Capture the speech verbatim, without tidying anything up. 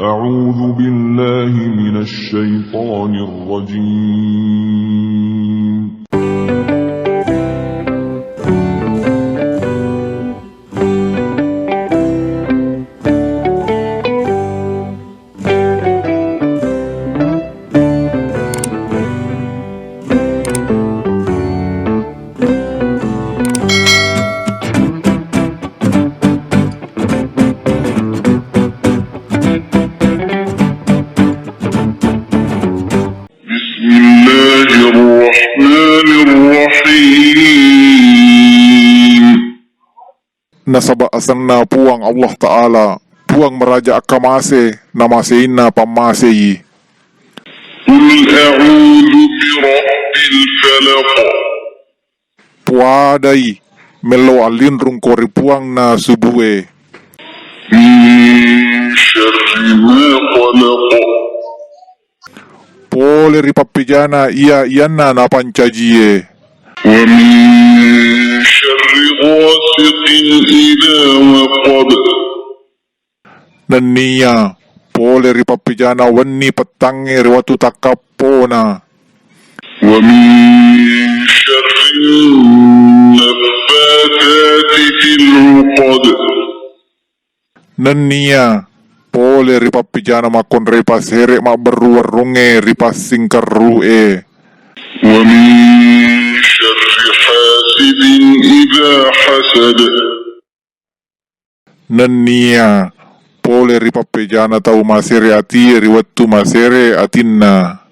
أعوذ بالله من الشيطان الرجيم. بسم الله الرحمن الرحيم. Nasaba asenna Puang Allah Ta'ala, Puang maraja akkamase, namaseinna pammasei. قل أعوذ برب الفلق. Puadai, mello allinrungko ri Puangna subue. من شر ما خلق. Pole ri pappejana iya-iyanna napancajie. ومن شر غاسق إذا وقب. Nenniya pole ri pappejana wenni pettangnge ri wettu takkappona. ومن شر النفاثات في العقد. Nenniya pole ri pappejana makkonroi pasere mabberru-werrungnge ri passingkerru'e. ومن شر حاسد إذا حسد. Nenniya pole ri pappejana tau masere atie ri wettu masere atinna.